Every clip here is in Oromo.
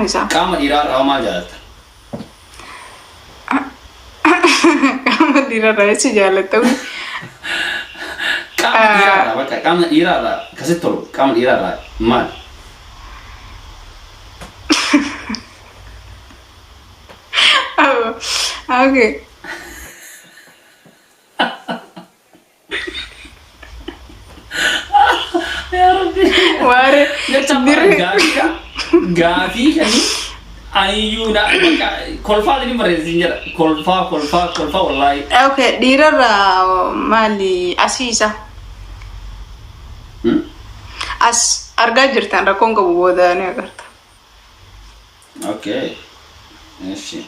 Isaa. Qaama dhiiraa irraa maal jaalatta? Qaama dhiirarraa jecha jaalatta. Qaama dhiiraarraa bakka qaama dhiiraarraa akkasitti tolu, qaama dhiiraarraa maali? Okay. Yaa Rabbi. Waare Jecha dirree. Gaafiidha. Gaafii kanii aniyyuu na bakka kolfaa isin barreessin jedha. Kolfaa, kolfaa, kolfaa, wallaahi. Okay, dhiirarraa maali asii isa? As argaa jirtan, rakkoon qabu, booda ni agarta. Okay. Eshi.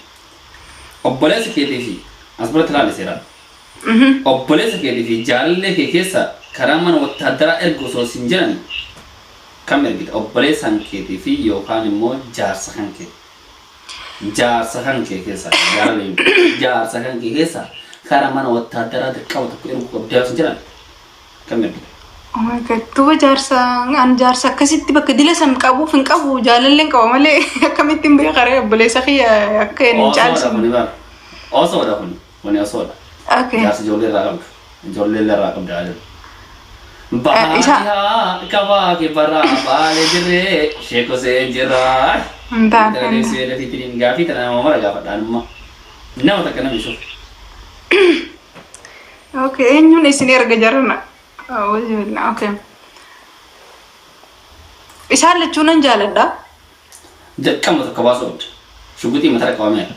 Obboleessa keetii fi as biratti ilaali seeraan. Obboleessa keetii fi jaalallee kee keessa karaa mana wattaaddaraa ergu osoo sin jedhan kam ergita? Obboleessaan keetii fi yookaan immoo jaarsa kan kee. Jaarsa kan kee keessa, jaalallee jaarsa kan kee keessa karaa mana wattaaddaraa dirqama tokko ergu qabdaa osoo sin jedhan kam ergita? Oh my God, duuba jaarsa, an jaarsa akkasitti bakka dila san qabuuf hin qabu, jaalallee hin qaba malee akkamitti hin beekaree obboleessa kiyya akka inni hin Osoodha caalchine. Kuni bara. Osoodha kuni. Kuni osoodha. Okay. Jaarsa ijoollee irraa qabdu. Ijoollee irraa qabda jedhu. Bahaa kabaa kibbaraa baalee dirree sheekosee jira. Hin taane, Tana hin deebisee lafiitiin gaafii tana nama mara gaafadhaan immoo. Nama takka namni shuuf. Okay, eenyuun isin erga jarana? Awwajibillah. Okay. Isaan lachuu nan jaaladha. Dirqama tokko baasuu qabda. Shuguxii mataa qabameera.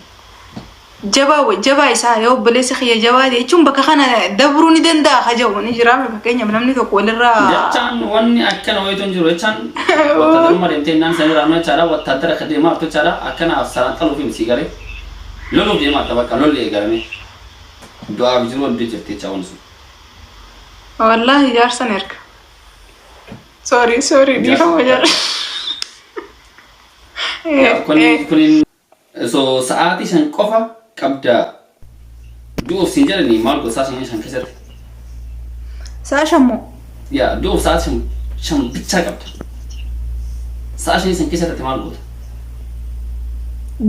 Jabaa jabaa isaa yoo obboleessa kiyya jabaa ta'e jechuun bakka kana dabruu ni danda'a ka jedhu ni jira. Fakkeenyaaf namni tokko walirraa. Jechaan wanni akkana wayitu hin jiru. Jechaan wattaadarummaa deemtee naan sanirraa nu jechaadha. Wattaaddara akka deemaa jirtu jechaadha. Akkanaaf saraan xaluuf himi sii galee. Loluuf deemaa jirta, bakka lolli eegalame. Du'aaf jiru wal jirti jechaa wanni sun. Wallaahi jaarsan erga. Sorry, sorry, dhiifama jala. Kun so sa'aatii 5 qofa qabda du'uuf siin jedhanii maal godha sa'a 5 keessatti? Sa'a shammoo. Yaa, du'uuf sa'aatii 5 bichaa qabda. Sa'a 5 san keessatti ati maal goota?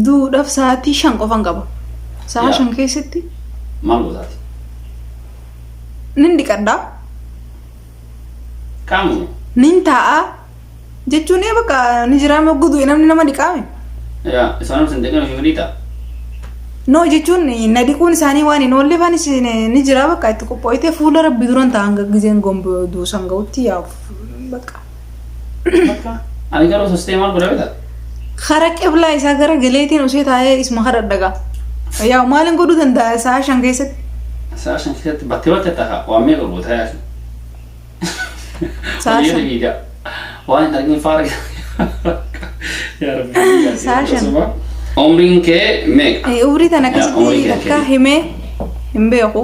Duudhaaf sa'aatii 5 qofan qaba. Sa'a Yaa. 5 keessatti Maal gootaati? Nin dhiqadhaa. Qaamuma. Nin taa'aa. Jechuun ee bakka ni jiraame gudu namni nama dhiqaame. Yaa, isaan sin dhiqan ofii fedhii ta'a. No, jechuun na dhiquun isaanii waan hin oolle anis ni jira, bakka itti qopho'itee fuula rabbi duran taa'an gizeen gombo duusan ga'utti yaa bakka. Bakka ani garuu sostee maal godha beektaa? Kara qiblaa isaa gara galeetiin osoo taa'ee isuma kadhadhagaa. Yaa, maalin godhuu danda'a sa'a 5 keessatti? Sa'a 5 keessatti battee battee ta'a waan meeqa goota yaasi? Sa'a 5. Fiigaa. Waan hin argin faara. Yaa Rabbi. Sa'a 5. Umriin kee meeqa? Umrii tana Yaa, umrii akkasitti kee takka kee. himee hin beeku.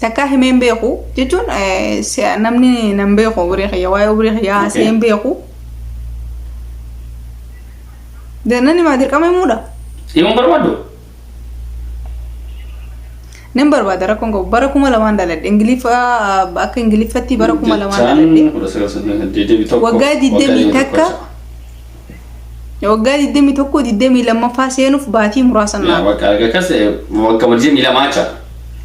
Takka himee hin beeku jechuun namni nan beeku umrii kiyya, waa'ee umrii kiyya haasee hin beeku. Nan himaa, dirqama himuudha. Himuun barbaaddu? Nan barbaada, rakkoon qabu. Bara 2000 dhaladhe. Ingiliffa, akka Ingiliffatti bara 2000 dhaladhe. Jechaan 1981. Waggaa 21. Waggaa 21, 22ffaa seenuuf baatii muraasa Yaa naaf. bakka akkas waggaa 22 jecha.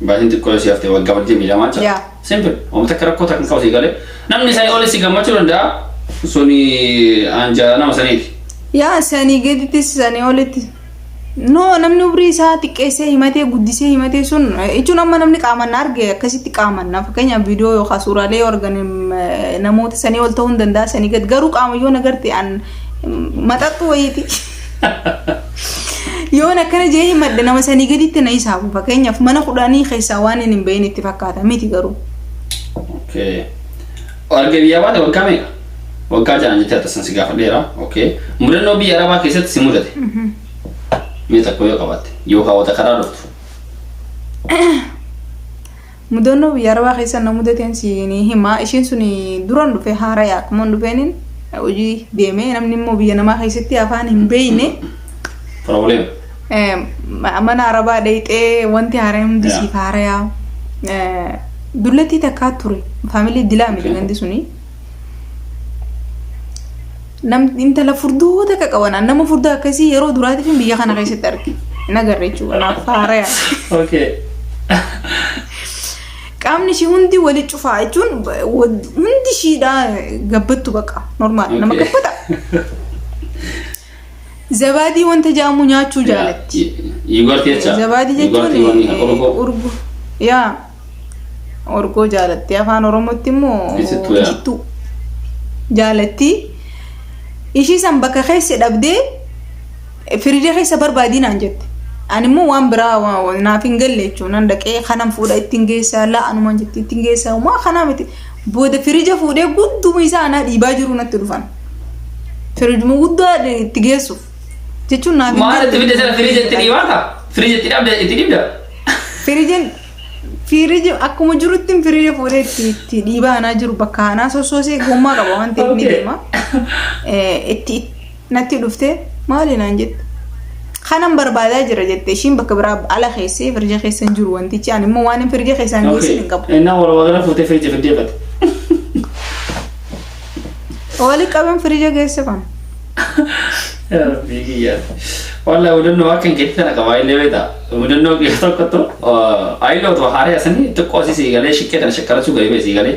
Baatiin xiqqoo yoo si hafte waggaa 22 jecha. Yaa. Simple. Wanta akka rakkoo takka hin qabu si galee. Namni isaanii oli si gammachuu danda'a. Suni anja nama saniiti. Yaa, sanii gadittis sanii olitti. No, namni umrii isaa xiqqeessee himatee guddisee himatee sun jechuun amma namni qaaman na arge akkasitti qaaman na, fakkeenyaaf viidiyoo yookaan suuraalee yoo argan namoota sanii ol ta'uu hin danda'a, sanii gad garuu qaama yoo nagarte an maxaxxu wayiiti. Yoon akkana jee himadhe nama sanii gaditti na hisaabu, fakkeenyaaf mana 10 keessaa waan hin bahin itti fakkaata miti garuu. Okay. Arga biyyaa baate waggaa meeqa? Waggaa 6 jettee attasan si gaafadheera. Okay. Mudannoo biyya Arabaa keessatti si mudate. Mee tokko yoo qabaatte yookaan wata karaa dhuftu. Mudannoo biyya Arabaa keessa na mudateen si ni hima. Isheen sun duran dhufe haaraya, akkuma hin dhufeenin hojii deeme, namni immoo biyya namaa keessatti afaan hin beekne Problem. Mana Arabaa dheeyxee wanti haaraan hundi siif haarayaa. Dullattii takkaa ture. Family dilaa miti gandi suni. Nam intala furdoo takka qaban, nama furdaa akkasii yeroo duraatiif biyya kana keessatti arge. Hin agarre jechuudha. Naaf haaraya. Qaamni ishii hundi wali cufaa jechuun hundi ishiidha gabbattu baqa. Normal nama gabbata. Zabaadii wanta jedhamu nyaachuu jaalatti. Yogurtii jecha. Zabaadii jechuun Yogurtii wanni urgoo. Urgoo. Yaa, urgoo jaalatti. Afaan Oromootti immoo Isittuu yaa. Isittuu jaalatti. Ishii san bakka keessa dhabdee firija keessa barbaadii naan jette. Ani immoo waan biraa naaf hin galle jechuun nan dhaqee kanan fuudha ittiin geessaa laa anumaan jetti ittiin geessaa maa kanaa miti. Booda firija fuudhee gudduma isaa anaa dhiibaa jiru natti dhufan. Firijuma guddaa itti geessuuf jechuun naaf hin Maal itti galle. fidde sana firija itti dhiibaata? Firija itti dhabda itti dhibda? Firijin firiji akkuma jirutti firija fuudhee itti dhiibaa anaa jiru bakka anaa sossoosee gommaa qaba waan ta'eef ni deema. Itti natti dhuftee maali naan jette. Kanan barbaadaa jira jette, ishiin bakka biraa ala keessee firija keessa hin jiru wantichi, ani immoo waan hin firija keessaa hin geessin hin qabu. Innaa walumaa gala fuutee firija fiddee fate. Wali qaban firija geesse kan. Yaa Rabbii kiyya. Wallahi mudannoo akka hin keetti tana qabaa illee beektaa. Mudannoo kiyya tokkottu ayillee otoo haaree asanii xiqqoo asii sii galee shiqqee tana shakkarachuu gadi ba'e sii galee.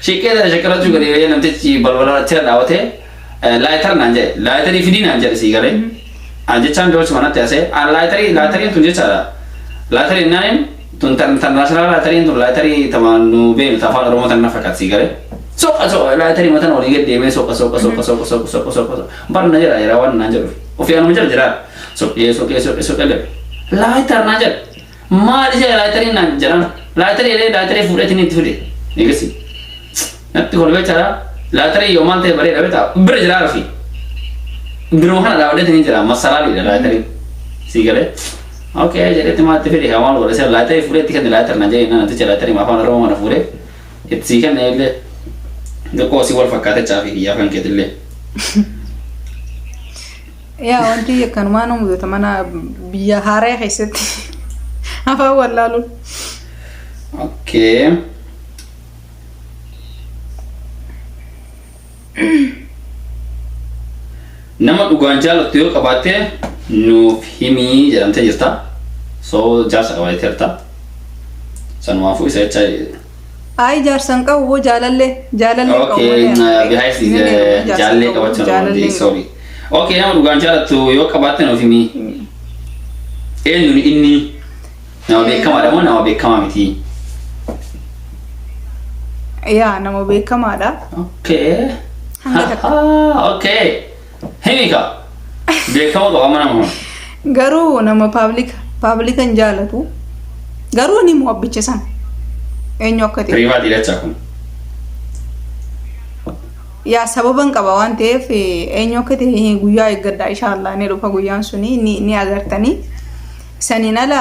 Shiqqee tana shakkarachuu gadi ba'ee namtichi balbala achirra dhaabatee lighter naan jedhe, lighter fidii naan jedhe sii galee. An jechaan joolchi manatti asee an lightariin tun jechaadha. Lighter naaniin tun international lighteriin tun lighter tama nu beeknu ta afaan Oromoo tan na fakkaat sii galee. Soqa soqa lighter matan olii gad deemee soqa soqa soqa soqa soqa soqa soqa soqa bar na jedha jira waan naan jedhu ofii anuma jala jira soqee soqee soqee soqee dhabe lighter naan jedha maali jedha lighteriin naan jedhan lighter jedhee lighter fuudheetiin itti fide eegasi natti kolfee jira. Lighter yoo maal ta'e bareeda beektaa, bira jira ofii biruma kana dhaabbateetiin jira masalaaliidha lighteriin sii galee. Okay jedhetti maatti fide haa maal godhe lighter fuudhee itti kenne. Lighter naan jedhe naan ticha lighter afaan Oromoo mana fuudhee itti sii kenne illee xiqqoo si wal fakkaate caafi kiyyaa kan keetillee. Yaa, wanti akkanumaa nu mudata mana biyya haaraa keessatti afaan wallaaluun. Okay. Nama dhugaan jaalattu yoo qabaatte nuuf himii jedhamtee jirta. So jaarsa qabaatee jirta. Sanumaafuu isa jecha. Ayi, jaarsan qabu boo, jaalallee jaalallee qabu. Okay, behind jaallee qabachuu nama, sorry. Okay, nama dhugaan jaalattu yoo qabaatte nuuf himii. Eenyuun inni? Nama beekamaadha moo nama beekamaa miti? Yaa, nama beekamaadha. Hanga takka. Okay. Himi ka. Beekama qaba mana nama. Garuu nama public hin jaalatu. Garuu ni mu'abbicha sana. Eenyu akka ta'e. Private jecha kun. Yaa, sababan qaba waan ta'eef eenyu akka ta'e guyyaa eeggadha, inshaallah ni dhufa guyyaan suni, ni agartanii. Saniin ala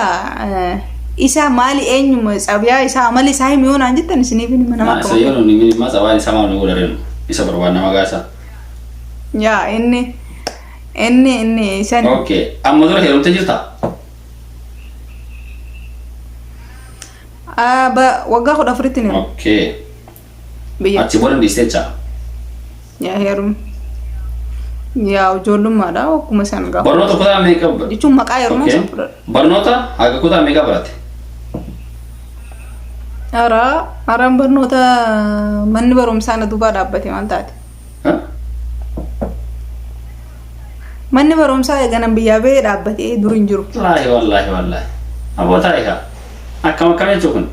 isa maali, eenyuma, tsabiyaa isaa, amala isaa himi yoo naan jettan isiniif hima, nama Isa akkam. yoo nuni mini tsabaan isaa maal nu godhareenu isa barbaadna maqaa isaa. Yaa, inni isan. Okay. Amma dura heerumtee jirtaa? Waggaa 14tti ni biyya. Achi booda dhiistee jechaa? Yaa, heerum. Yaa, ijoollummaadha akkuma san gaafa. Barnoota kutaa meeqa? Jechuun maqaa yeroo san fudhadha. Barnoota haga kutaa meeqa baratte? Haraa haraan barnoota manni barumsaa na duubaa dhaabbate maal taate? Huh? Manni barumsaa eeganan biyyaa bahee dhaabbatee dur hin jiru. Wallaahi wallaahi wallaahi. Abootaa egaa. Akkam akkam jechuu kun?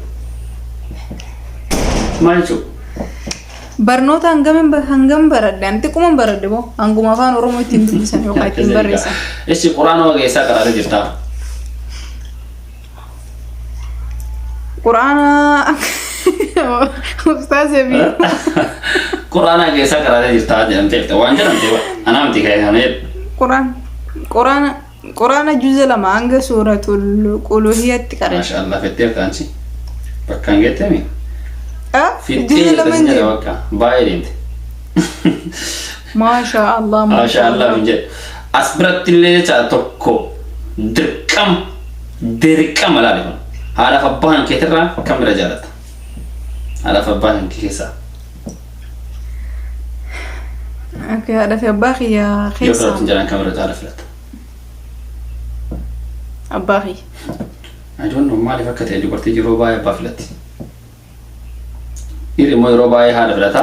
Maal jechuu? Barnoota hangam baradhe? Ani xiqquma baradhe moo hanguma afaan Oromoo ittiin dubbisan yookaan ittiin barreessan. Ishi, quraana waga eessaa qaraatee jirtaa? Quraana ustaaz Ebii. Quraana eessaa qaraatee jirtaa jedhamtee jirta. Waan jedhamtee anaa miti ka'ee kana jedhu. Quraana juza 2 hanga suuratul quluhiyatti qara'e. Maasha Allah, fetteerta ansi. Bakka hin geettemi? Ah, Fittee juza jirta 2 sin hin jedha deemu. bakka. Baay'ee deemte. Maasha Allah. Maasha Allah hin jedhu. As biratti illee jecha tokko dirqama dirqama laale kun. Haadhaaf abbaa kan keetirraa kam bira jaalatta? Haadhaaf abbaa kan kee keessaa. Okay, haadha fi abbaa kiyya Yoo keessaa filattu jedhan kamirra caala filatta? Abbaa kiyya. I don't know maaliif akka ta'e, dubartii yeroo baay'ee abbaa filatti. Dhiirri immoo yeroo baay'ee haadha filata.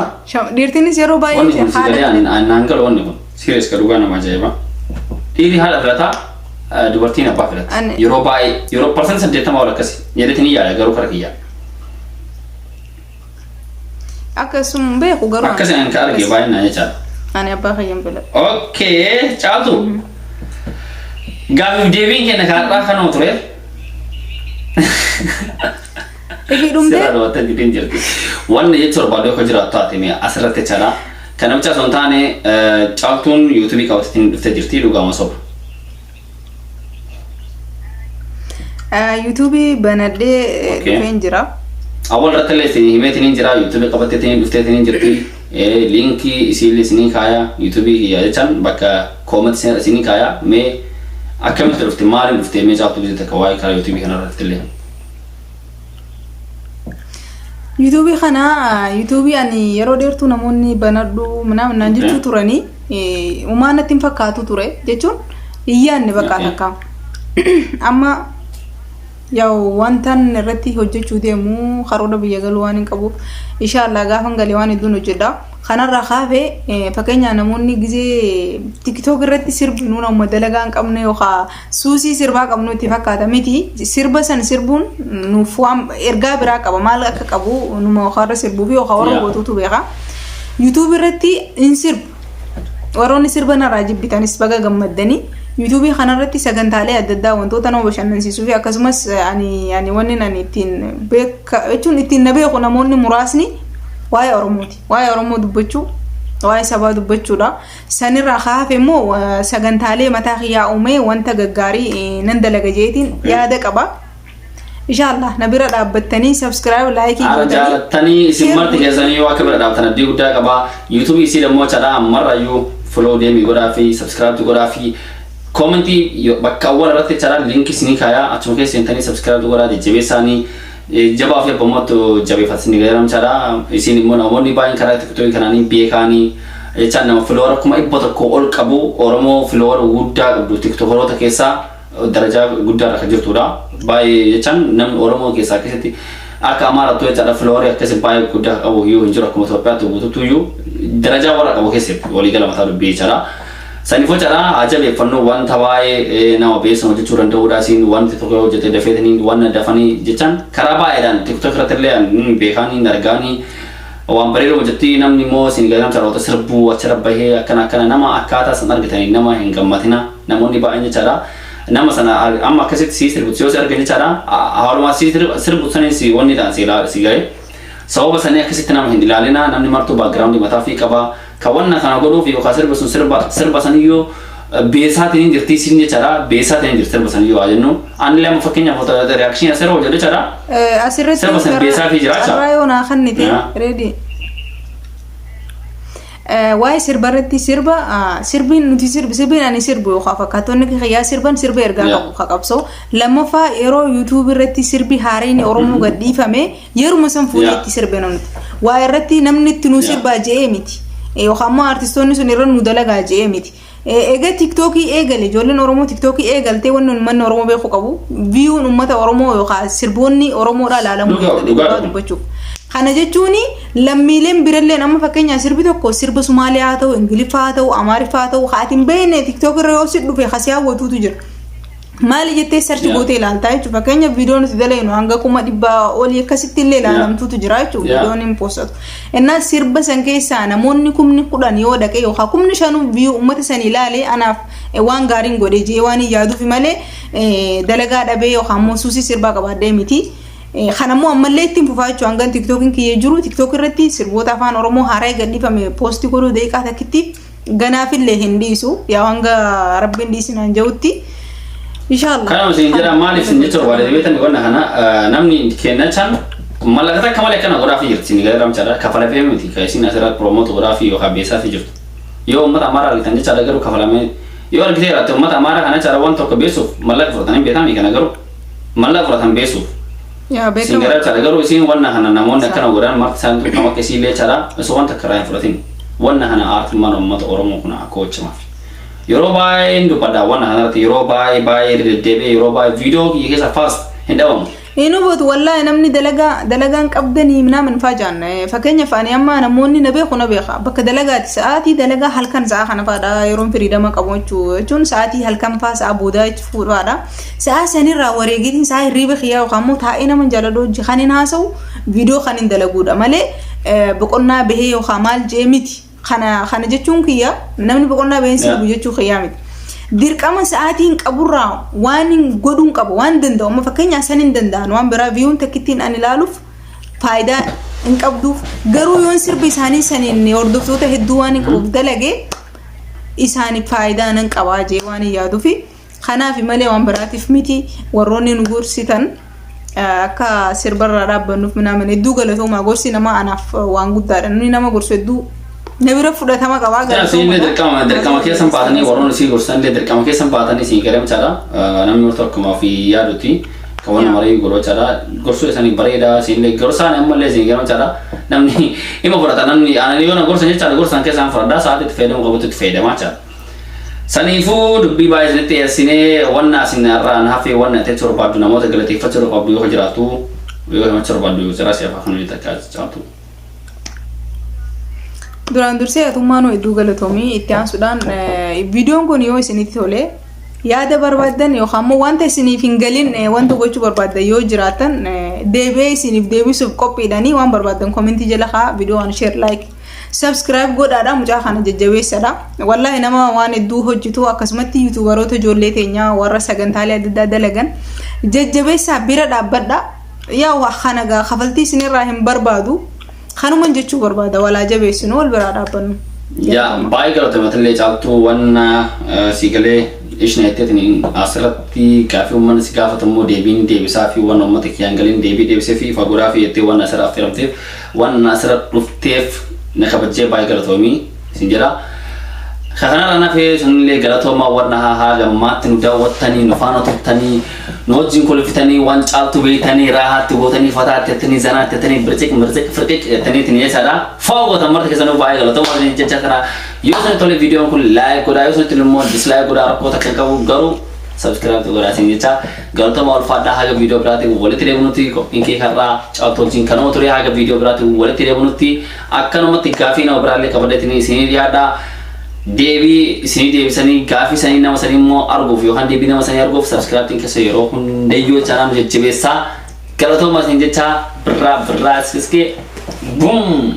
Dhiirtinis yeroo Wanni baay'ee kun si haadha galee filatti. naan galu wanni kun. Serious ka dhugaa nama ajaa'iba. Dhiirri haadha filataa, dubartiin abbaa filatti. Yeroo baay'ee yeroo 80% ol akkasi. Jedheetiin ni yaada garuu kara kiyyaa. Akkasuma beeku garuu. Akkasi an ka arge baay'inaan jechaadha. Ani abbaa kiyyan filadha. Okay, Caaltu. Gaafiif deebiin keenya kaadhaa kanuma ture. Ifii dhumtee? Sirraa dhawattee dideen jirti. Wanni jecha barbaadu akka jiraatu taate mee asirratti jechaadha. Kan namicha osoo hin taane Caaltuun YouTubeii qabateetiin dhuftee jirti, dhugaama soba? YouTubeii banadhee dhufeen jira. Awwal irratti illee isin himeetiin jira, YouTubeii qabatteetiin dhufteetiin jirti. Linkii isiillee isinii kaaya, YouTubeii kiyya jechaan bakka comment isinii kaaya. Mee akkamitti dhufte, maaliin dhufte mee Caaltuu biyya takka waa'ee karaa YouTubeii kana irratti illee? YouTubeii kana, YouTubeii ani yeroo dheertuu namoonni banadhu naan jechuu turanii uumaa natti hin fakkaatu ture jechuun hin yaadne bakka takka. Amma yaa'u wantan irratti hojjechuu deemu karoora biyya galuu waan hin qabuuf, inshaallah gaafan galee waan hedduun hojjedha. Kanarraa kaafee fakkeenyaaf namoonni gizee TikTok irratti sirbinu nama dalagaa hin qabne yookaan suusii sirbaa qabnu itti fakkaata miti. Sirba san sirbuun nuuf waan ergaa biraa qaba, maal akka qabu numa warra sirbuu fi yookaan warra hubatuutu beeka. YouTube irratti hin sirbu. Warroonni sirba narraa jibbitanis baga gammaddanii. YouTubeii kanarratti sagantaalee adda addaa, wantoota nama bashannansiisuu fi akkasumas ani wanni ani ittiin beeka jechuun ittiin na beeku namoonni muraasni waa'ee Oromooti. Waa'ee Oromoo dubbachuu, waa'ee sabaa dubbachuudha. Sanirraa kaafe immoo sagantaalee mataa kiyyaa uumee wanta gaggaarii nan dalaga jeetiin yaada qaba. Inshaallah na bira dhaabbattanii subscribe, likeii Haala gootanii. Jaalattanii isin marti keessanii yoo akka bira dhaabtan abdii guddaa qaba. YouTubeii isii immoo chadhaa ammarrayyuu follow deemii godhaa fi subscribe godhaa fi commentii bakka awwaal irratti chadhaa linkii isinii kaayaa, achuma keessa seentanii subscribe godhaa, jajjabeessaanii jabaa fi abbammoottu jabeeffatanii garam chadhaa. Isin immoo namoonni baay'een karaa TikTokii kanaanii beekaanii jechaan nama follower 100,000 ol qabu, Oromoo follower guddaa qabdu, TikTokeroota keessaa darajaa guddaa irra kan jirtudha. Baay'ee jechaan namni Oromoo keessaa keessatti akka Amaaraattu jechaadha followerii akkasii baay'ee guddaa qabu iyyuu hin jiru, akkuma Itoophiyaatti guutuutu iyyuu darajaa warra qabu keessatti waliigala mataa dubbii jechaadha. Saniif jechaadha haa jabeeffannu, wanta baay'ee nama beeksisa hojjechuu danda'uudha. Isiin wanti tokko hojjete dafeetanii waan dafanii jechaan karaa baay'eedhaan TikTok irratti illee ni beekanii ni argaanii waan bareedu hojjetti. Namni immoo isin garam saroota sirbuu achirra bahee akkana akkana nama akkaataa san argitanii nama hin gammatina. Namoonni baay'een jechaadha nama sana amma akkasitti sii sirbutu yoo si argan jechaadha, haalumaa sii sirbutu saniin si wanni ta'an si si gahe sababa sanii akkasitti nama hin ilaalina. Namni martuu background mataa fi qaba kan wanna kana godhuuf yookaan sirba sun sirba sirba saniyyuu beesaatiin hin jirti siin jechaadha, beesaatiin hin jirti sirba saniyyuu haa jennu. Anillee amma fakkeenyaaf reaction asirra hojjedhu jechaadha. Asirratti Sirba san beesaa fi jiraachaa. Carraa yoo naa kennite reedi. Waa'ee sirba irratti, sirba sirbiin nuti sirbi, sirbiin ani sirbu yookaan fakkaatonni kiyyaa sirban sirba ergaa qabu ka qabsoo. Lammaffaa yeroo YouTubeii irratti sirbi haareen Oromoo gadhiifame yeruma san fuudhee itti sirbe namni. Waa irratti namni itti nu sirbaa je'ee miti. Yookaan immoo artistoonni sun irra nu dalagaa je'ee miti. Egaa TikTokii eegale, ijoolleen Oromoo TikTokii eegaltee, wanni uummanni Oromoo beekuu qabu viewun uummata Oromoo yookaan sirboonni Oromoodhaa ilaalamuu eegale dhugaa dubbachuuf. Kana jechuun lammiileen biralleen amma fakkeenyaaf sirbi tokko sirba Sumaaliyaa haa ta'u, Ingiliffaa haa ta'u, Amaariffaa haa ta'u, haati hin beekne TikTok irra yoo si dhufe kasii hawwatuutu jira. Maali jettee search gootee ilaaltaa jechuudha. Fakkeenyaaf viidiyoo nuti dalagnu hanga 100,000 olii akkasitti illee ilaalamtuutu jira jechuudha. Viidiyoon hin postatu. Innaa sirba san keessaa namoonni 10,000 yoo dhaqe yookaan 5,000 view uummata san ilaale anaaf waan gaariin godhe jee waan hin yaaduufi malee dalagaa dhabee yookaan immoo suusii sirbaa qabaadhee miti. Kanammoo ammallee ittiin fufaa jechuudha. Hangan TikTokiin kiyya jiru TikTok irratti sirboota afaan Oromoo haaraa gadhiifame post godhuu daqiiqaa takkitti ganaafillee hin dhiisu. Yaa hanga rabbiin dhiisinaan jirutti. Inshaallah. Kanuma isin jedha, maaliif isin jecha barbaade beektan, wanna kana namni kennachaan mallaqa takka malee akkana godhaafii jirti isin gara ramchaadha, kafalamee miti kan isin asirratti promote godhaafii yookaan beesaafii jirtu. Yoo uummata Amaaraa argitan jechaadha garuu kafalamee yoo argitee jiraatte, uummata Amaaraa kana jechaadha waan tokko beesuuf mallaqa fudhatanii beekamii kana garuu mallaqa fudhatan beesuuf. Yaa Isin beekama. gara jechaadha garuu isin wanna kana namoonni akkana godhan marti isaanii kam akka isiillee jechaadha osoo wanta akka irraa hin fudhatin. Wanna kana aartummaan uummata Oromoo kun akka hojjamaaf. Yeroo baay'een dubbadha wanna kanarratti, yeroo baay'ee baay'ee deddeebi'ee, yeroo baay'ee viidiyoo kiyya keessa fast hin dhabamu. Hin hubatu wallaahi namni dalagaa dalagaan qabdanii minaamin faa jaan. Fakkeenyaaf ani amma namoonni na beeku na beeka, bakka dalagaati sa'aatii dalagaa halkan sa'a kana faadha yeroon freedom qabu jechuun sa'aatii halkan faa sa'a boodaa jechuudha. Sa'a sanirraa wareegitiin sa'a hirriiba kiyyaa yookaan immoo taa'ee nama jaaladhu hojii kan hin haasa'u, viidiyoo kan hin dalaguudha malee boqonnaa bahee yookaan maal jee miti. Kana jechuun kiyya namni boqonnaa baheen sirbu jechuu kiyyaa miti. Dirqama sa'aatiin qaburraa waan hin godhuun qabu waan danda'u, amma fakkeenyaaf san hin danda'an, waan biraa viewn takkittiin ani ilaaluuf faayidaa hin qabduuf, garuu yoon sirba isaanii saniin hordoftoota hedduu waan hin qabuuf dalagee isaaniif faayidaa nan qabaa jee waan hin yaaduufi kanaaf malee waan biraatiif miti. Warroonni nu gorsitan akka sirbarraa dhaabbannuuf minaamin hedduu galatoomaa. Gorsi namaa anaaf waan guddaadha. Namni nama gorsu hedduu na bira fudhatama qabaa. Isin dirqama keessan baatanii, warroonni isin gorsan illee dirqama keessan baatanii isin garee jechaadha. Namni murtoo akkuma ofii yaaduti. Kan waan marii godhu jechaadha. Gorsuu isaanii bareeda, isin illee gorsaan ammallee isin garee jechaadha. Namni ima fudhata, namni ani yoo na gorsan jechaadha, gorsan keessaan fudhadhaa, sa'aatii itti fayyadamu qabutti itti fayyadamaa jechaadha. Saniifuu dubbii baay'ee isinitti dhiyeessinee, wanna isin irraan hafee, wanna itti barbaaddu, namoota galateeffachuu qabdu yoo jiraatu, yoo himachuu barbaaddu, yoo jira si'afa kan hojii takka caaltu. Duraan dursee atummaan hedduu galatoomii. Itti aansuudhaan viidiyoon kun yoo isinitti tole, yaada barbaaddan yookaan immoo wanta isiniif hin galin, wanta gochuu barbaaddan yoo jiraatan, deebi'ee isiniif deebisuuf qophiidhanii waan barbaaddan comment jala kaa. Viidiyoo waan share, like, subscribe godhaadha, mucaa kana jajjabeessadha. Wallaahi nama waan hedduu hojjetu, akkasumatti YouTuberoota ijoollee teenyaa warra sagantaalee adda addaa dalagan jajjabeessaa, bira dhaabbadha. Yaa kana gaa kafaltii isinirraa hin barbaadu, kanuman jechuu barbaada. Walaa jabeessinu, wal biraa dhaabbannu. Yaa, baay'ee galatoomatellee caaltuu. Wanna si galee ishna jetteetiin asirratti gaafii uummanni si gaafatu immoo deebiin deebisaa fi wanna uummata kiyyaan galiin deebii deebisee fi fagoodhaa fi jettee wanna asirra affeeramteef, wanna asirra dhufteef na kabajjee baay'ee galatoomii isin jedha. Kanarra nafee sunillee galatoomaa, warra haa gammaatti nu daawwattanii, nu faana turtanii, nu wajjin kolfitanii, waan caaltu beeytanii, raahaatti gootanii, fataatti jettanii, zanaatti jettanii, birciq mirciq firqiq jettanii itti jechaadha. Faa gootan marti keessanuu baay'ee galatoomaa isin jecha kana. Yoo isin tole viidiyoon kun like godhaa, yoo isin tole immoo dislike godhaa, rakkoo takka hin qabu, garuu subscribe godhaa isin jecha. Galatoomaa, ulfaadhaa. Haga viidiyoo biraatiin walitti deebinutti, qophiin kee karraa caaltu wajjin kanuma ture. Haga viidiyoo biraatiin walitti deebinutti akkanumatti gaafii nama biraallee qabadheetiin isinii dhiyaadhaa. Deebii isinii deebisanii gaafii sanii nama sanii immoo arguuf yookaan deebii nama sanii arguuf subscribe keessa yeroo hundayyuu jechaadhaan nu jajjabeessaa. Galatoomaa isin jecha birraa birraa iskiskee buum.